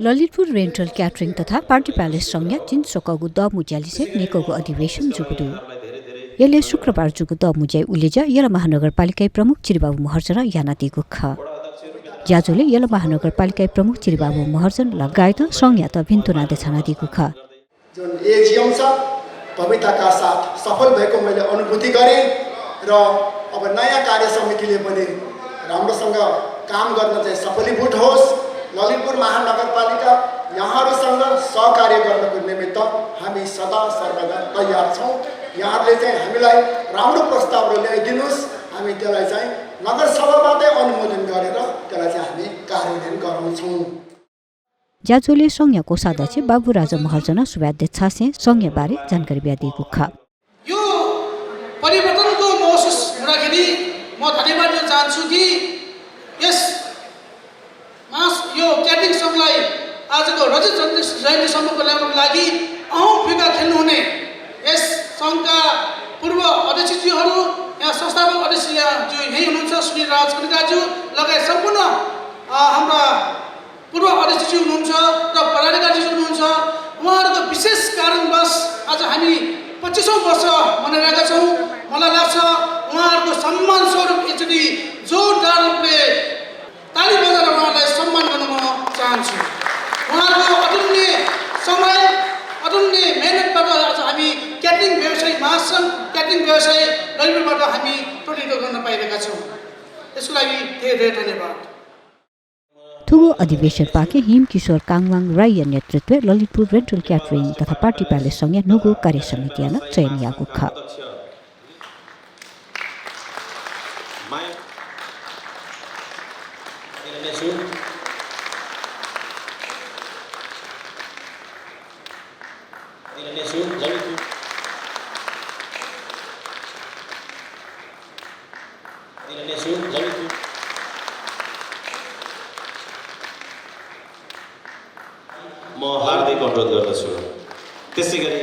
Lalitpur rental catering तथा party palace संज्ञा 300 the मुज्यालिसे नेकको अधिवेशन जुगुदु यसले शुक्रबार जुगु द मुज्याइ उलेजा यला महानगरपालिका प्रमुख चिरिबाबु महर्जन यानातिको ख ज्याजुले यला महानगरपालिका प्रमुख चिरिबाबु महर्जन लगायत संज्ञा त भिन्तुना देछनादिको ख जुन एजिएम छ भव्यताका साथ सफल भएको मैले अनुभूति गरे र अब नयाँ कार्य समितिले पनि राम्रोसँग काम गर्न चाहिँ सफलीभूत होस्। ललितपुर महानगरपालिका यहाँहरूसँग सहकार्य गर्नको निमित्त हामी सदा सर्वदा तयार छौँ। यहाँहरूले चाहिँ हामीलाई राम्रो प्रस्तावहरू ल्याइदिनुहोस्, हामी त्यसलाई चाहिँ नगरसभाबाटै अनुमोदन गरेर त्यसलाई चाहिँ हामी कार्यान्वयन गराउँछौँ। ज्याजुले संज्ञा कोषाध्यक्ष बाबु राजा महर्जन सुब्याध्यक्ष छासे संज्ञा बारे जानकारी दिएको ख यो परिवर्तनको महसुस हुँदाखेरि म धन्यवाद दिन चाहन्छु कि यस यो क्याटरिङ सङ्घलाई आजको रजत जयन्तीसम्मको ल्याउनको लागि अहम भूमिका खेल्नुहुने यस सङ्घका पूर्व अध्यक्षज्यूहरू, यहाँ संस्थापक अध्यक्षज्यू यहीँ हुनुहुन्छ श्री राज कनिकाज्यू लगायत सम्पूर्ण हाम्रा पूर्व अध्यक्षज्यू हुनुहुन्छ र पदाधिकारीज्यू हुनुहुन्छ। उहाँहरूको विशेष कारणवश आज हामी 25औं वर्ष मनाइरहेका छौँ। मलाई लाग्छ उहाँहरूको सम्मान स्वरूप एकचोटि जोरदार रूपले ताली बजाएर उहाँलाई सम्मान गर्न म चाहन्छु। उहाँहरूको अदुल्य समय, अदुल्य मेहनतबाट आज हामी क्याटरिङ व्यवसाय महासङ्घ क्याटरिङ व्यवसाय ललितपुरबाट हामी प्रतिनिधित्व गर्न पाइरहेका छौँ। यसको लागि धेरै धेरै धन्यवाद। ठुलो अधिवेशन पाके हिम किशोर काङवाङ राय नेतृत्व ललितपुर रेन्टल क्याटरिङ तथा पार्टी प्यालेस संज्ञा नुगु कार्य समितियान चयनियाको ख म हार्दिक अनुरोध गर्दछु। त्यसैगरी